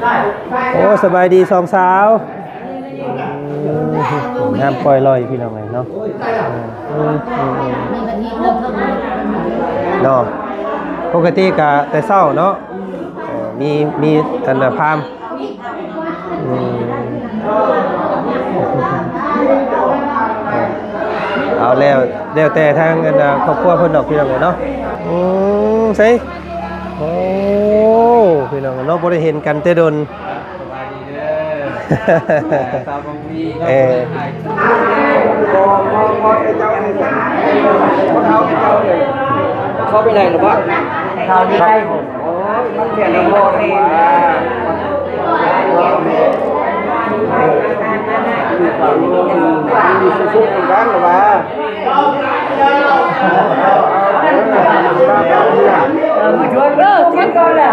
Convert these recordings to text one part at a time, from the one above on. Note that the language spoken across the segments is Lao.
ໂອ້ ສະບາຍດີສອງສາວ. ໂອ້ ນ້ຳປ່ອຍລອຍພີ່ນ້ອງເອີຍເນາະ. ເອີ ເນາະ ປົກກະຕິກະແຕ່ເຊົ້າເນາະ. ເອີ ມີ ມີອັນນະພາມ ອືມ ເອົາແລ້ວ ແລ້ວແຕ່ທາງອັນນະຄອບຄົວເພິ່ນດອກພີ່ນ້ອງເອີຍເນາະ. ອືມ ໃສ ໂອ້ ພີ່ນ້ອງເນາະ ບໍ່ໄດ້ເຫັນກັນແຕ່ດົນ. ເອີ ເຂົ້າໄປໄດ້ຫຼືບໍ່? ເຂົ້າໄດ້. ໂອ້ຍ ມັນແມ່ນບໍ່ນີ້ຫວ່າ ມີສຸດໆກັນຫຼືວ່າ? ເອີ ມາຊວນເດີ ຊວນກ່ອນແຫຼະ.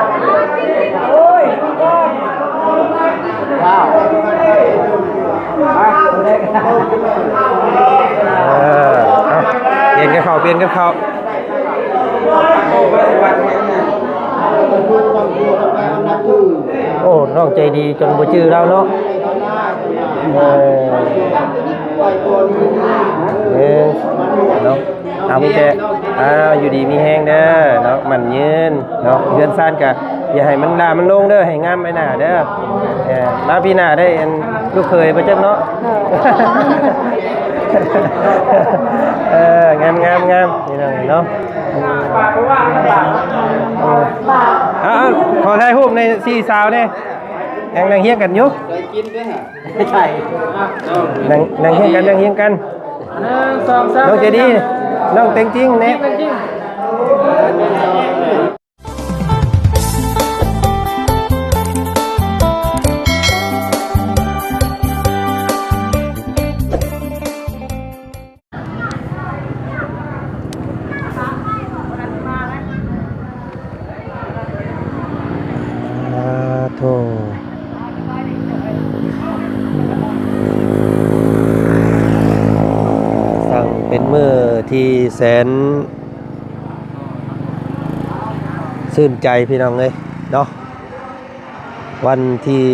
ໂອ້ຍ ຊວນກ່ອນ. ເອີ ເອົາ ປ່ຽນກັນເຂົ້າ ປ່ຽນກັນເຂົ້າ. ໂອ້ ນ້ອງໃຈດີຈົນບໍ່ຈື່ລາວເນາະ. ເອີ ເອີ ເນາະ ເອົາ ມີແຕ່ ອ່າ ຢູ່ດີມີແຮງເດີເນາະ ໝັ້ນຍືນເນາະ. ເຮືອນຊານກະຢ່າໃຫ້ມັນຫຼ້າມັນໂລ່ງເດີ ໃຫ້ງາມໄປໜ້າເດີ. ເອີ ມາປີໜ້າໄດ້ອັນລູກເຂີຍບໍ່ຈັກເນາະ. ເອີ ງາມໆໆ ພີ່ນ້ອງເນາະ. ເອີ ເອົາໆ ຂໍຖ່າຍຮູບໃນສີ່ສາວແດ່. ຍັງນັ່ງຮຽງກັນຢູ່ ໃສ່ ນັ່ງ ນັ່ງຮຽງກັນ ນັ່ງຮຽງກັນ. ໜຶ່ງ ສອງ ສາມ ນ້ອງໃຈດີ ນ້ອງແຕງຈິງແນ່. ອາໂທ ຊ່າງເປັນມື້ທີ່ແສນຊື່ນໃຈພີ່ນ້ອງເອີຍເນາະ, ວັນທີ່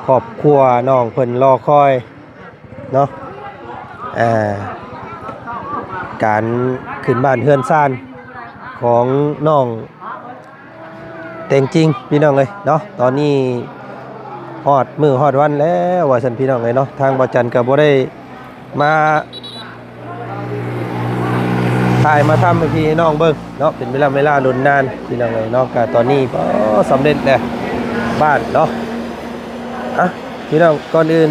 ຄອບຄົວນ້ອງເພິ່ນລໍຄອຍ ເນາະ ອ່າ ການຂຶ້ນບ້ານເຮືອນຊານຂອງນ້ອງແຕງຈິງ ພີ່ນ້ອງເອີຍເນາະ. ຕອນນີ້ຮອດມື້ຮອດວັນແລ້ວວ່າຊັ້ນ ພີ່ນ້ອງເອີຍເນາະ, ທາງບ່າວຈັນກໍບໍ່ໄດ້ມາຖ່າຍມາທຳໃຫ້ພີ່ໃຫ້ນ້ອງເບິ່ງເນາະ ເປັນເວລາເວລາດົນນານ ພີ່ນ້ອງເອີຍເນາະ. ກໍຕອນນີ້ກໍສຳເລັດແລ້ວບ້ານເນາະ. ອ່ະ ພີ່ນ້ອງ ກ່ອນອື່ນ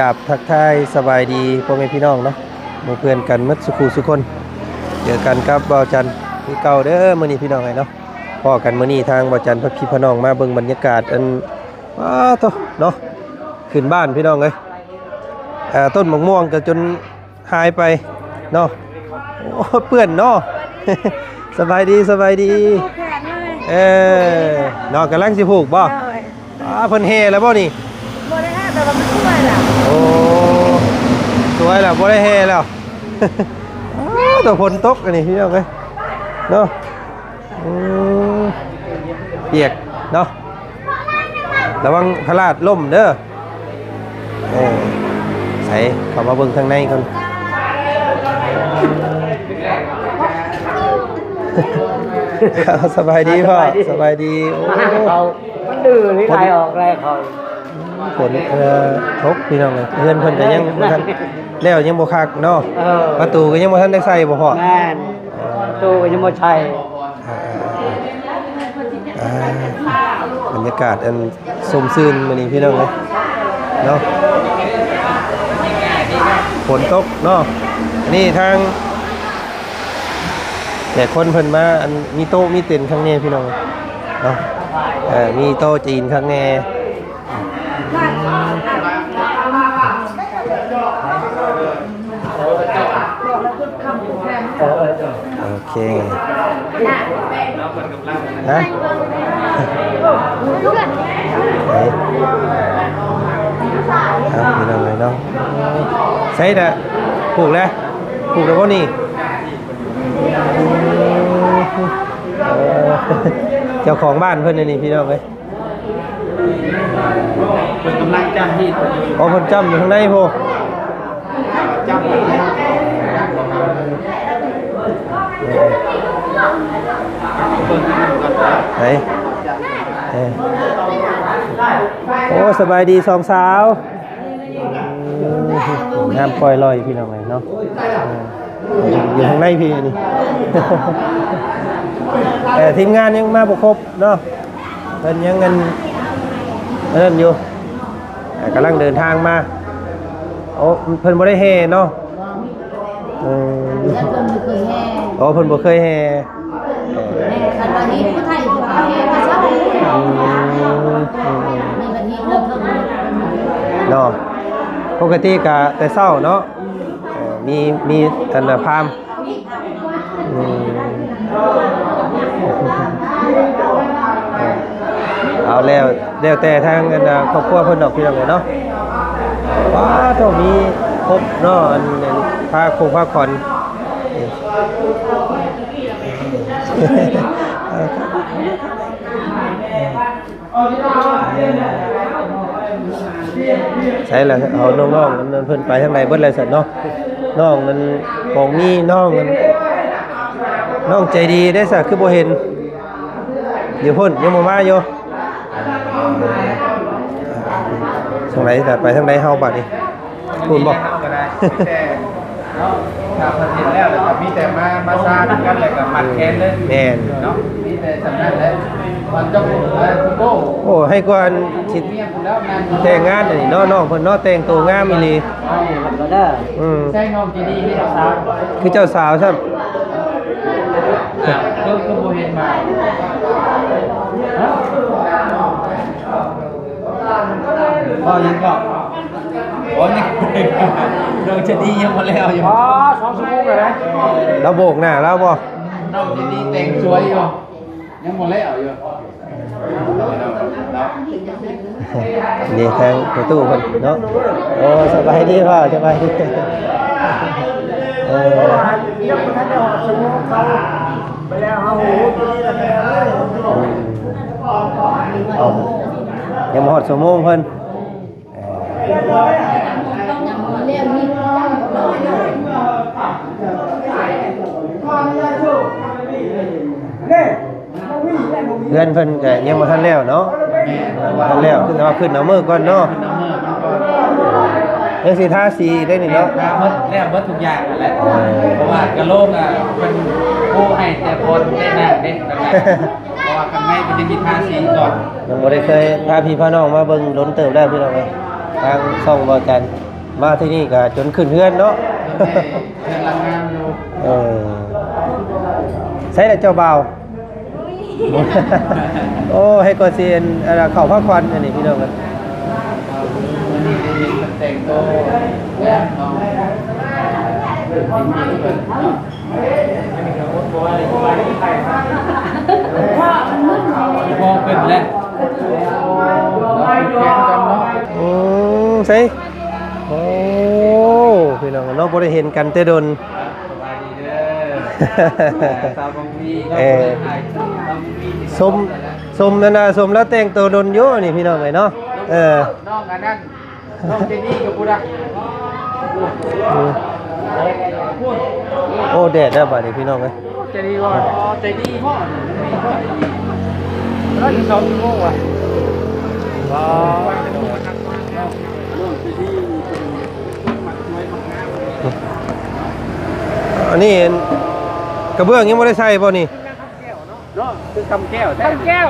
ກາບທັກທາຍສະບາຍດີພໍ່ແມ່ພີ່ນ້ອງເນາະ ໝູ່ເພື່ອນກັນໝົດສູ່ຜູ້ສູ່ຄົນ. ເຈີກັນກັບບ່າວຈັນຄືເກົ່າເດີ ມື້ນີ້ພີ່ນ້ອງເອີຍເນາະ. ພໍ້ກັນມື້ນີ້ທາງບ່າວຈັນພາພີ່ພານ້ອງມາເບິ່ງບັນຍາກາດ ອັນ ປາໂທ້ເນາະ ຂຶ້ນບ້ານ ພີ່ນ້ອງເອີຍ. ເອີ ຕົ້ນໝາກມ່ວງກໍຈົນ ຫາຍໄປເນາະ. ໂອ້ ເປື້ອນເນາະ. ສະບາຍດີ ສະບາຍດີ. ເອີ ເນາະ ກຳລັງຊິຜູກບໍ່? ໂດຍ. ອ້າ ເພິ່ນແຫ່ແລ້ວບໍ່ນີ້? ບໍ່ໄດ້ແຫ່ ແຕ່ວ່າມັນສວຍແລ້ວ. ໂອ້ ສວຍແລ້ວ ບໍ່ໄດ້ແຫ່ແລ້ວ. ອ້າ ແຕ່ຝົນຕົກອັນນີ້ ພີ່ນ້ອງເອີຍເນາະ. ອືມ ປຽກເນາະ ລະວັງພະລາດລົ້ມເດີ. ເອີ ໃສ ເຂົ້າມາເບິ່ງທາງໃນກ່ອນ. ສະບາຍດີພໍ່ ສະບາຍດີ ສະບາຍດີ. ໂອ້ ມັນດື້ນີ້ ໄລ່ອອກແລ້ວເຂົາ. ຝົນ ເອີ ຕົກ ພີ່ນ້ອງເອີຍ ເຮືອນເພິ່ນກໍຍັງບໍ່ທັນແລ້ວ ຍັງບໍ່ຄັກເນາະ. ເອີ ປະຕູກໍຍັງບໍ່ທັນໄດ້ໃສ່ບໍ່ພໍ່? ແມ່ນ ປະຕູກໍຍັງບໍ່ໃສ່. ອ່າ ອ່າ ບັນຍາກາດອັນຊົມຊື່ນມື້ນີ້ ພີ່ນ້ອງເອີຍເນາະ, ຝົນຕົກເນາະ. ອັນນີ້ທາງແຂກຄົນເພິ່ນມາ ອັນ ມີໂຕະມີເຕັນຂ້າງໃນ ພີ່ນ້ອງເນາະ. ເອີ ມີໂຕະຈີນຂ້າງໃນ. ໂອເຄ ຮະ ໄປ ເອົາ ພີ່ນ້ອງເອີຍເນາະ. ໃສ່ລະ ຜູກແລ້ວ ຜູກແລ້ວບໍ່ນີ້? ເອີ ເຈົ້າຂອງບ້ານເພິ່ນນີ້ ພີ່ນ້ອງເອີຍ. ເພິ່ນກຳລັງຈ້ຳຮີດ. ອໍ ເພິ່ນຈ້ຳຢູ່ທາງໃນພຸ້ນ. ຈ້ຳຢູ່. ເບິ່ງນຳກັນ. ໄປ. ເອີ. ໂອ້ ສະບາຍດີສອງສາວ. ງາມປ່ອຍລອຍ ພີ່ນ້ອງເອີຍເນາະ. ເອີ ຢູ່ຂ້າງໃນພີ້ນີ້. ເອີ ທີມງານຍັງມາບໍ່ຄົບເນາະ. ເພິ່ນຍັງອັນ ອັນນັ້ນຢູ່. ເອີ ກຳລັງເດີນທາງມາ. ໂອ້ ເພິ່ນບໍ່ໄດ້ແຫ່ເນາະ. ເອີ ເພິ່ນບໍ່ເຄີຍແຫ່. ອໍ ເພິ່ນບໍ່ເຄີຍແຫ່. ເອີ ແມ່ນ ຄັນວ່າຮີດຜູ້ໄທເພິ່ນກໍແຫ່ແຕ່ເຊົ້າ. ອືມ ອືມ ມີບັດຮີດເລື່ອງເທິງເນາະ. ປົກກະຕິກະແຕ່ເຊົ້າເນາະ. ເອີ ມີ ມີອັນນະພາມ. ອືມ ເອົາແລ້ວ ແລ້ວແຕ່ທາງອັນນະຄອບຄົວເພິ່ນດອກ ພີ່ນ້ອງເອີຍເນາະ. ວ້າ ໂທ້ ມີຄົບເນາະ ອັນ ອັນ ຜ້າຄົງຜ້າຂວັນ. ໃສລະ ເອົານ້ອງໆ ອັນນັ້ນເພິ່ນໄປທາງໃດເບິດແລ້ວຊັ້ນເນາະ. ນ້ອງນັ້ນຂອງມີ ນ້ອງນັ້ນ ນ້ອງໃຈດີເດ້ຊະ ຄືບໍ່ເຫັນຢູ່ພຸ້ນ ຍັງບໍ່ມາຢູ່. ທາງໃດ ໄປທາງໃດເຮົາບາດນີ້? ພຸ້ນບໍ່? ເຮົາກໍໄດ້ ມີແຕ່ເນາະ ຖ້າເພິ່ນເຫັນແລ້ວ ແລ້ວກໍມີແຕ່ມາ ມາຊານຳກັນ ແລ້ວກໍມັດແຂນເລີຍ. ແມ່ນເນາະ ມີແຕ່ສ່ຳນັ້ນແຫຼະ. ມັນຈະບໍ່ ໂອ້ ໃຫ້ກວ່າອັນຊິແຕ່ງງານອັນນີ້ເນາະ ນ້ອງເພິ່ນເນາະ ແຕ່ງໂຕງາມອີ່ຫຼີ. ອືມ ໃສ່ນ້ອງໃຈດີຄືເຈົ້າສາວ ຄືເຈົ້າສາວຊ້ຳ. ອ້າວ ຄື ຄືບໍ່ເຫັນມາ? ຮະ? ເວົ້າຫຍັງເກາະ? ໂອ້ຍ ນ້ອງຈະດີຍັງບໍ່ແລ້ວຢູ່. ອໍ ສອງຊົ່ວໂມງແລ້ວນະ. ລາວໂບກໜ້າລາວບໍ່? ນ້ອງຈະດີແຕ່ງສວຍຢູ່ ຍັງບໍ່ແລ້ວຢູ່. ນີ້ທາງປະຕູເພິ່ນເນາະ. ໂອ້ ສະບາຍດີພໍ່ ສະບາຍດີ. ເອີ ຍັງບໍ່ທັນໄດ້ຮອດຊົ່ວໂມງເຂົາ ໄປແລ້ວເຮົາຮູ້ຕົວນີ້ລະ. ຍັງບໍ່ຮອດຊົ່ວໂມງເພິ່ນ. ເຮືອນເພິ່ນກະຍັງບໍ່ທັນແລ້ວເນາະ. ແມ່ນ ບໍ່ທັນແລ້ວ ຄືວ່າຂຶ້ນເອົາມື້ກ່ອນເນາະ. ຍັງຊິທາສີໄດ້ນີ້ເນາະ. ທາເບິດ ແລ້ວເບິດທຸກຢ່າງຫັ້ນແຫຼະ. ເອີ ເພາະວ່າກະໂລງອະ ເພິ່ນປູໃຫ້ແຕ່ບອນແຕ່ໜ້າເດ້. ເພາະວ່າຂ້າງໃນເພິ່ນຍັງມີທາສີກ່ອນ. ຍັງບໍ່ໄດ້ເຄີຍພາພີ່ພານ້ອງມາເບິ່ງດົນເຕີບແລ້ວ ພີ່ນ້ອງເອີຍ. ທາງຊ່ອງບໍ່ຈັນມາທີ່ນີ້ກໍຈົນຂຶ້ນເຮືອນເນາະ. ເຮືອນຫຼັງງາມຢູ່. ເອີ ໃສລະເຈົ້າບ່າວ? ໂອ້ ໃຫ້ກໍຊິອັນ ອັນເຂົ້າພາຂວັນອັນນີ້ ພີ່ນ້ອງເອີຍ. ມື້ນີ້ໄດ້ເຫັນເພິ່ນແຕ່ງໂຕງາມເນາະ. ເພິ່ນ ເພິ່ນ ເພິ່ນ ພໍຂຶ້ນແລ້ວ. ອືມ ໃສ? ໂອ້ ພີ່ນ້ອງເນາະ ບໍ່ໄດ້ເຫັນກັນແຕ່ດົນ. ສະບາຍດີເດີ ສາວບົງວີເນາະ. ເອີ ຊົມ ຊົມນັ້ນນະ ຊົມລາວແຕ່ງໂຕດົນຢູ່ນີ້ ພີ່ນ້ອງເອີຍເນາະ. ເອີ ນ້ອງອັນນັ້ນ ນ້ອງເຈນີ້ກັບຜູ້ໃດ? ອືມ ໂອ້ ແດດແລ້ວບາດນີ້ ພີ່ນ້ອງເອີຍ. ໃຈດີບໍ່? ອໍ ໃຈດີບໍ່? ເອີ ອີກສອງຊົ່ວໂມງວ່ະ. ອໍ ອັນນີ້ ອັນ ກະເບື້ອງຍັງບໍ່ໄດ້ໃສ່ບໍ່ນີ້? ເນາະ ຄືຄຳແກ້ວແທ້ ຄຳແກ້ວ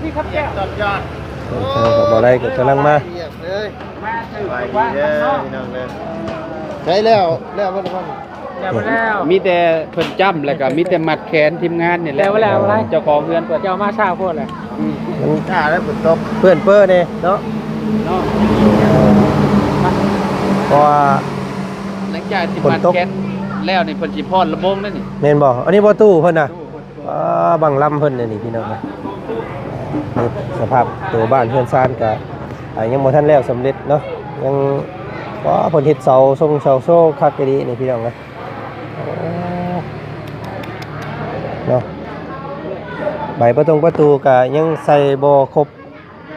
ນີ້ຄຳແກ້ວ ສຸດຍອດ. ເອີ ບໍ່ໄດ້ກໍກຳລັງມາ ມາເຖິງ ສະບາຍດີເດີ ພີ່ນ້ອງເດີ. ໃຊ້ແລ້ວ ແລ້ວບໍ່? ແລ້ວບໍ່ແລ້ວ ມີແຕ່ເພິ່ນຈ້ຳ ແລ້ວກໍມີແຕ່ມັດແຂນທີມງານນີ້ແຫຼະ. ແລ້ວບໍ່ແລ້ວ ເຈົ້າຂອງເຮືອນເພິ່ນ ເຈົ້າມາຊ້າໂພດແຫຼະ. ອືມ ມັນຊ້າແລ້ວ ຝົນຕົກ ເປື້ອນເປິແດ່ເນາະ ເນາະ. ເພາະວ່າຫຼັງຈາກທີ່ມັດແຂນແລ້ວນີ້ ເພິ່ນຊິຟ້ອນລຳວົງແລ້ວນີ້ ແມ່ນບໍ່? ອັນນີ້ບໍ່ຕູ້ເພິ່ນນະ. ອ່າ ບັງລຳເພິ່ນນີ້ພີ່ນ້ອງເອີຍ. ນີ້ສະພາບຕົວບ້ານເຮືອນຊານກະ ອ່າ ຍັງບໍ່ທັນແລ້ວສຳເລັດເນາະ ຍັງ ວ້າ ເພິ່ນເຮັດເສົາຊົງເສົາໂຊຄັກອີ່ຫຼີນີ້ພີ່ນ້ອງເອີຍ. ໂອ້ ເນາະ ໃບປະຕົງປະຕູກະຍັງໃສ່ບໍ່ຄົບ.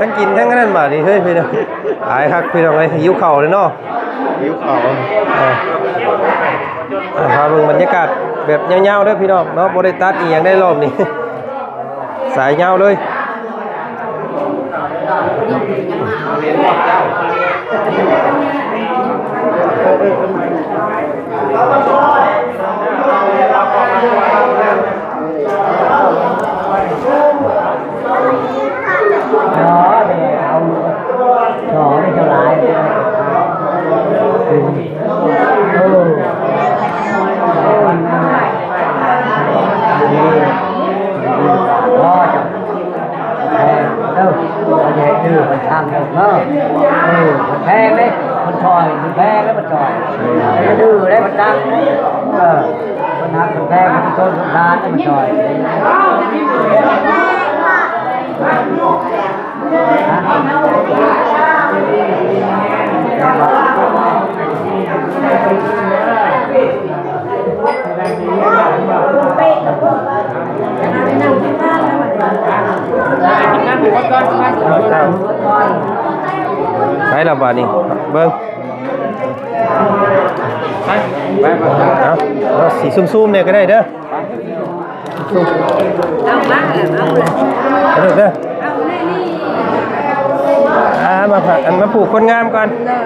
ທັງກິນທັງອັນນັ້ນບາດນີ້ ເຮີ້ຍ ພີ່ນ້ອງ ອາຍຄັກພີ່ນ້ອງເອີຍ ຫິວເຂົ້າເລີຍເນາະ ຫິວເຂົ້າ. ເອີ ພາເບິ່ງບັນຍາກາດແບບຍາວໆເດີພີ່ນ້ອງເນາະ ບໍ່ໄດ້ຕັດອີ່ຫຍັງໄດ້ລອບນີ້ ສາຍຍາວເລີຍ. ເອີ ເອີ ມັນທາງເດີເນາະ ເອີ ມັນແພງເດ້ ມັນຊ່ອຍ ມັນແພງເດ້ ມັນຊ່ອຍ ມັນດື້ເດ້ ມັນຈັກ ເອີ ມັນຮັກ ມັນແພງ ມັນຊົນ ມັນທານ ມັນຊ່ອຍ. ໃສລະບາດນີ້ ເບິ່ງ ເອົາ ເອົາ ຊິຊຸ່ມໆແດ່ກໍໄດ້ເດີ. ເອົາມາ ເອົາລະ ເອົາເດີ ອ່າ ມາ ອັນ ມາຜູກຄົນງາມກ່ອນ ໂດຍ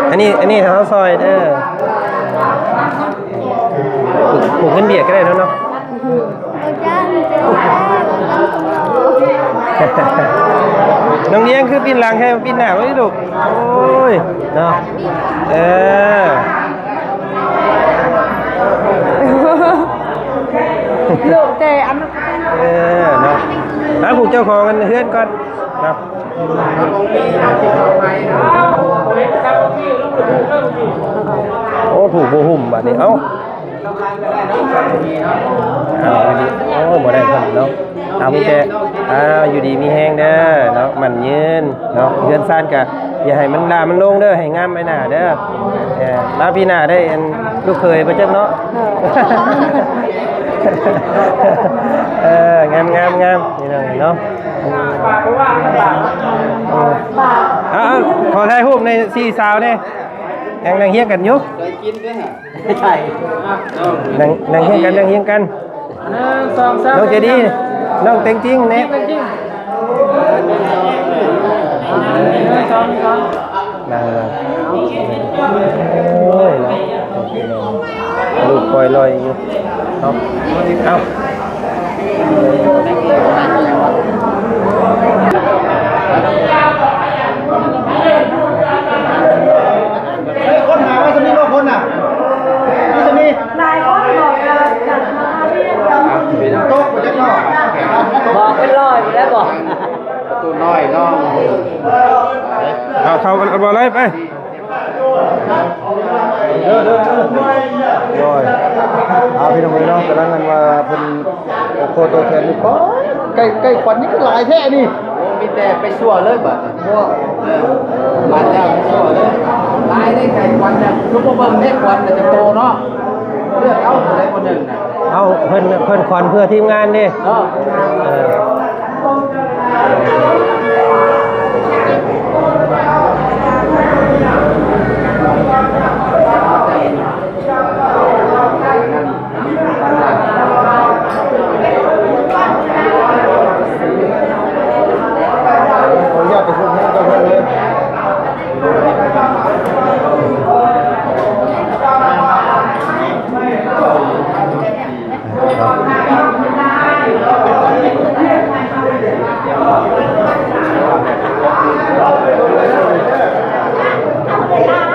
ອັນນີ້ ອັນນີ້ເຮົາຊ່ອຍເດີ ຜູກ ຜູກເງິນບຽດກໍໄດ້ແລ້ວເນາະ. ນ້ອງນຽງຄືປິ່ນຫຼັງແທ້ ປິ່ນໜ້າເບິ່ງດູ ໂອ້ຍ ເນາະ ເອີ. ລູກແຕ່ອັນ ເອີ ເນາະ ຫາຜູ້ເຈົ້າຂອງອັນເຮືອນກ່ອນເນາະ. ໂອ້ ຜູກບໍ່ຫຸ້ມບາດນີ້ ເອົ້າ ເອົາ ໂອ້ ບໍ່ໄດ້ເພິ່ນເນາະ. ເອົາ ມີແຕ່ ອ່າ ຢູ່ດີມີແຮງເດີເນາະ ໝັ້ນຍືນເນາະ ເຮືອນຊານກະຢ່າໃຫ້ມັນຫຼ້າມັນລົງເດີ ໃຫ້ງາມໄປໜ້າເດີ. ເອີ ມາປີໜ້າໄດ້ອັນລູກເຂີຍບໍ່ຈັກເນາະ. ເອີ ງາມໆໆ ພີ່ນ້ອງເນາະ. ເອີ ເອົາໆ ຂໍຖ່າຍຮູບໃນສີ່ສາວແດ່ ຍັງນັ່ງຮຽງກັນຢູ່. ໃສ່ ນັ່ງ ນັ່ງຮຽງກັນ ນັ່ງຮຽງກັນ ໜຶ່ງ ສອງ ສາມ ນ້ອງໃຈດີ ນ້ອງແຕ່ງຈິງແນ່ ໜຶ່ງ ສອງ ສອງ ນາງ ໂອ້ຍ ເນາະ ລູກປ່ອຍລອຍຢູ່ເນາະ. ເອົາ ເອົາ ເອີ ຄົນຫາວ່າຊະມີບໍ່ຄົນນະ ມີຊະມີ ຫຼາຍຄົນບອກ ຕົກໄປຈັກໜ້ອຍ ບອກເປັນຮ້ອຍພຸ້ນແລ້ວ ບອກ ປະຕູນ້ອຍນ້ອງ ເອົາ ເຂົ້າກັນ ເອົາ ບໍ່ໄດ້ໄປ. ໂອ້ຍ ອ່າ ພີ່ນ້ອງເອີຍເນາະ ກຳລັງອັນວ່າເພິ່ນໂຄໂຕແຂນຢູ່ ປາດ ໄກ່ ໄກ່ຂວັນນີ້ຄືຫຼາຍແທ້ນີ້. ໂອ້ ມີແຕ່ໄປຊົ່ວເລີຍບາດນີ້ ບໍ່ ເອີ ມາແລ້ວໄປຊົ່ວເລີຍ ຫຼາຍໄດ໋ໄກ່ຂວັນນະ ຄືບໍ່ເບິ່ງເດ້ ຂວັນນະຈັກໂຕເນາະ ເລືອກເອົາຜູ້ໃດຜູ້ໜຶ່ງນະ. ເອົາ ເພິ່ນ ເພິ່ນຂວັນເພື່ອທີມງານເດ້ ເນາະ ເອີ.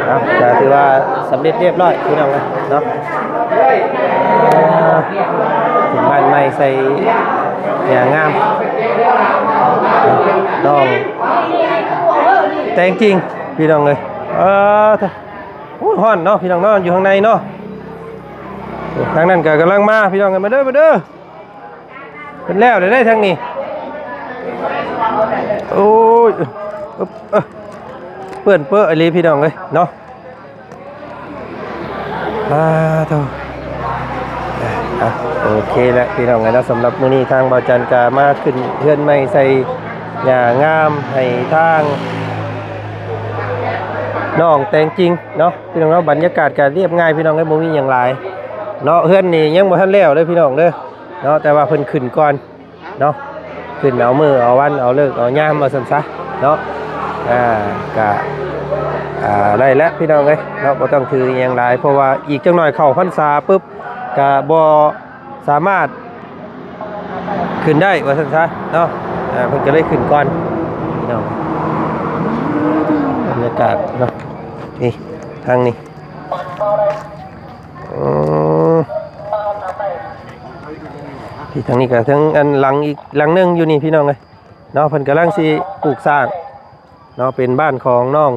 ເອົາ ກະຖືວ່າສຳເລັດຮຽບຮ້ອຍພີ່ນ້ອງເອີຍເນາະ. ເອີ ເປັນບ້ານໃໝ່ໃສ່ຫຍ້າງາມ ນ້ອງແຕ່ງຈິງພີ່ນ້ອງເອີຍ. ເອີ ໂອ້ຍ ຮ້ອນເນາະພີ່ນ້ອງເນາະ ຢູ່ຂ້າງໃນເນາະ. ໂອ້ ທາງນັ້ນກໍກຳລັງມາພີ່ນ້ອງ ມາເດີ ມາເດີ. ເພິ່ນແລ້ວແລ້ວເດ້ທາງນີ້ ໂອ້ຍ ເອີ ເອີ ເປື້ອນເປິອີ່ຫຼີພີ່ນ້ອງເອີຍເນາະ. ອ່າ ໂທ້ ອ່ະ ໂອເຄແລ້ວພີ່ນ້ອງເອີຍເນາະ. ສຳລັບມື້ນີ້ທາງບ່າວຈັນກະມາຂຶ້ນເຮືອນໃໝ່ໃສ່ ຫຍ້າງາມໃຫ້ທາງນ້ອງແຕງຈິງເນາະ ພີ່ນ້ອງເນາະ. ບັນຍາກາດກໍລຽບງ່າຍ ພີ່ນ້ອງເອີຍ ບໍ່ມີຫຍັງຫຼາຍເນາະ. ເຮືອນນີ້ຍັງບໍ່ທັນແລ້ວເດີ ພີ່ນ້ອງເດີເນາະ ແຕ່ວ່າເພິ່ນຂຶ້ນກ່ອນເນາະ ຂຶ້ນເອົາມື້ເອົາວັນ ເອົາເລີກເອົາຍາມວ່າຊັ້ນຊະເນາະ. ອ່າ ກະ ອ່າ ໄດ້ແລ້ວ ພີ່ນ້ອງເອີຍເນາະ ບໍ່ຕ້ອງຖືຫຍັງຫຼາຍ ເພາະວ່າອີກຈັກໜ່ອຍເຂົ້າພັນສາປຶບ ກະບໍ່ ສາມາດຂຶ້ນໄດ້ວ່າຊັ້ນຊະເນາະ. ອ່າ ເພິ່ນກໍເລີຍຂຶ້ນກ່ອນພີ່ນ້ອງ. ບັນຍາກາດເນາະ ນີ້ ທາງນີ້ ອືມ ທີ່ທາງນີ້ກໍເຖິງອັນຫຼັງອີກຫຼັງໜຶ່ງຢູ່ນີ້ ພີ່ນ້ອງເອີຍເນາະ. ເພິ່ນກຳລັງຊິປູກສ້າງ ເນາະ ເປັນບ້ານຂອງນ້ອງ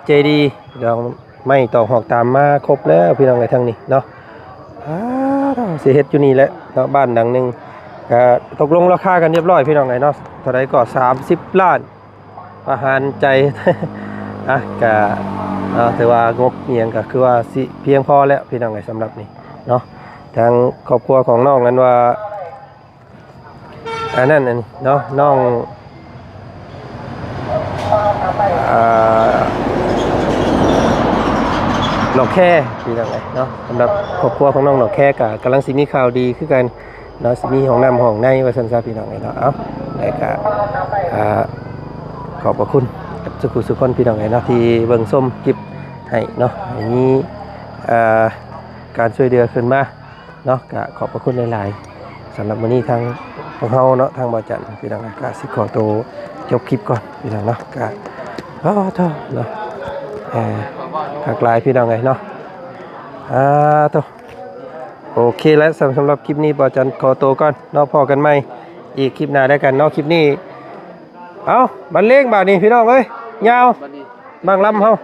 ເຈດີ ດອກໄມ້ຕອກຫອກຕາມມາຄົບແລ້ວ ພີ່ນ້ອງເອີຍ ທາງນີ້ເນາະ. ອ່າ ຊິເຮັດຢູ່ນີ້ແຫຼະເນາະ ບ້ານຫຼັງໜຶ່ງ ກະຕົກລົງລາຄາກັນຮຽບຮ້ອຍ ພີ່ນ້ອງເອີຍເນາະ. ເທົ່າໃດກໍ ສາມສິບລ້ານ ປະຫານໃຈ ອ່ະ ກະເນາະ ຖືວ່າງົບອີ່ຫຍັງກໍຄືວ່າຊິພຽງພໍແລ້ວ ພີ່ນ້ອງເອີຍ ສຳລັບນີ້ເນາະ. ທາງຄອບຄົວຂອງນ້ອງນັ້ນວ່າ ອັນນັ້ນ ອັນນີ້ເນາະ ນ້ອງ ອ່າ ໜອງແຄ ພີ່ນ້ອງເອີຍເນາະ. ສຳລັບຄອບຄົວຂອງນ້ອງໜອງແຄກໍກຳລັງຊິມີຂ່າວດີຄືກັນເນາະ ຊິມີຫ້ອງນ້ຳຫ້ອງໃນວ່າຊັ້ນຊະ ພີ່ນ້ອງເອີຍເນາະ. ເອົາ ແລ້ວກໍ ອ່າ ຂອບພະຄຸນກັບທຸກຜູ້ທຸກຄົນ ພີ່ນ້ອງເອີຍເນາະ ທີ່ເບິ່ງຊົມຄລິບໃຫ້ເນາະ ໃຫ້ມີ ອ່າ ການຊ່ວຍເຫຼືອຂຶ້ນມາ ເນາະ. ກະຂອບພະຄຸນຫຼາຍໆ ສຳລັບມື້ນີ້ທາງພວກເຮົາເນາະ ທາງບ່າວຈັນ ພີ່ນ້ອງ ກະຊິຂໍໂຕຈົບຄລິບກ່ອນ ພີ່ນ້ອງເນາະ. ກະ ໂອ້ ເນາະ ເອີ ຄັກຫຼາຍ ພີ່ນ້ອງເອີຍເນາະ. ອ່າ ໂຕ ໂອເຄແລ້ວ ສຳ ສຳລັບຄລິບນີ້ບ່າວຈັນຂໍໂຕກ່ອນເນາະ ພໍ້ກັນໃໝ່ອີກຄລິບໜ້າແລ້ວກັນເນາະ. ຄລິບນີ້ ເອົ້າ ບັນເລງບາດນີ້ ພີ່ນ້ອງເອີຍ ຍາວ ບັດນີ້ ບັງລຳເຮົາ.